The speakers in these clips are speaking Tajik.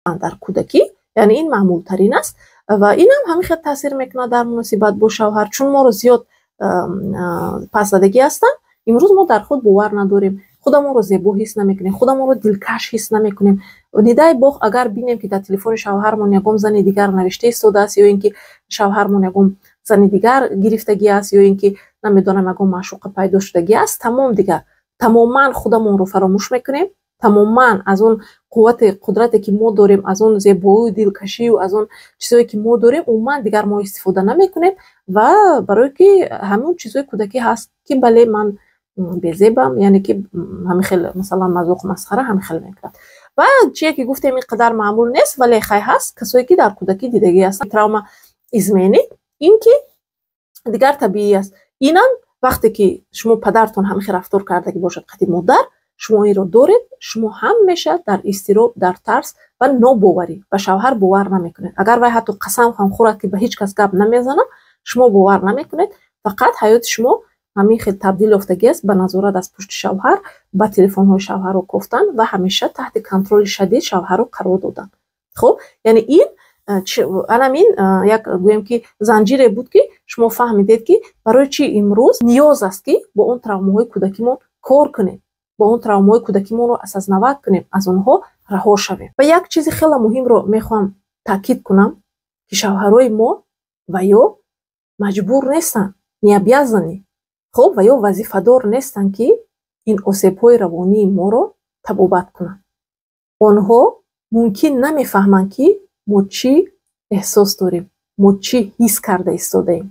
Дар кӯдакӣ, яъне ин маъмултарин аст ва инам ҳамин хел таъсир мекунад дар муносибат бо шавҳар, чун моро зиёд пасзадагӣ ҳастанд. Имрӯз мо дар худ бовар надорем, худамонро зебо ҳис намекунем, худамонро дилкаш ҳис намекунем. Не дай бог, агар бинем, ки дар телефони шавҳармон ягон зани дигар навишта истодааст ё ин ки шавҳармон ягон зани дигар гирифтагӣ аст, ё ин ки, намедонам, ягон маъшуқа пайдо шудагӣ аст, тамом, дигар тамоман худамонро фаромӯш мекунем. Тамоман аз он қуввате, қудрате, ки мо дорем, аз он зебоию дилкашию аз он чизое, ки мо дорем, умуман дигар мо истифода намекунем. Ва барое ки ҳамон чизои кӯдакӣ ҳаст, ки бале, ман безебам, яъне ки ҳамин хел, масалан, мазоқу масхара ҳамин хел мекунад. Ва чие ки гуфтем, ин қадар маъмул нест, вале хай, ҳаст касое, ки дар кӯдакӣ дидагӣ ҳастанд. Травма измены ин ки дигар табиӣ аст. Инам вақте ки шумо падартон ҳамин хел рафтор кардагӣ бошад қати модар, шумо инро доред, шумо ҳамеша дар изтироб, дар тарс ва нобоварӣ, ба шавҳар бовар намекунед. Агар вай ҳатто қасам ҳам хӯрад, ки ба ҳеҷ кас гап намезанам, шумо бовар намекунед. Фақат ҳаёти шумо ҳамин хел табдил ёфтагӣ аст ба назорат аз пушти шавҳар, ба телефонҳои шавҳарро кофтан ва ҳамеша таҳти контроли шадид шавҳарро қарор додан. Хуб, яъне ин анамин як, гӯем ки, занҷире буд, ки шумо фаҳмидед, ки барои чӣ имрӯз ниёз аст, ки бо он травмаҳои кӯдакимон кор кунем, бо он травмаҳои кӯдакимонро осознавать кунем, аз онҳо раҳо шавем. Ва як чизи хеле муҳимро мехоҳам таъкид кунам, ки шавҳарои мо ва ё маҷбур нестанд, не обязаны, хуб, ва ё вазифадор нестанд, ки ин осебҳои равонии моро табобат кунанд. Онҳо мумкин намефаҳманд, ки мо чӣ эҳсос дорем, мо чӣ ҳис карда истодаем.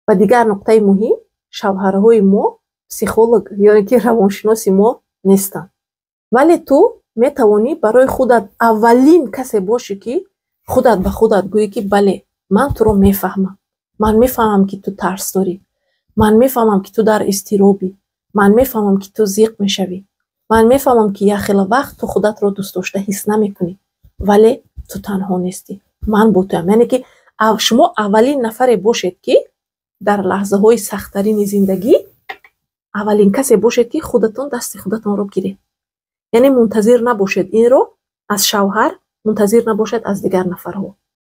Ва дигар нуқтаи муҳим: шавҳарҳои мо психолог ё ки равоншиноси мо нестанд, вале ту метавонӣ барои худат аввалин касе бошӣ, ки худат ба худат гӯӣ, ки бале, ман туро мефаҳмам, ман мефаҳмам, ки ту тарс дорӣ, ман мефаҳмам, ки ту дар изтиробӣ, ман мефаҳмам, ки ту зиқ мешавӣ, ман мефаҳмам, ки як хела вақт ту худатро дӯстдошта ҳис намекунӣ, вале ту танҳо нестӣ, ман бо туям. Яъне ки шумо аввалин нафаре бошед, ки дар лаҳзаҳои сахттарини зиндагӣ аввалин касе бошед, ки худатон дасти худатонро гиред. Яъне мунтазир набошед инро аз шавҳар, мунтазир набошед аз дигар нафарҳо.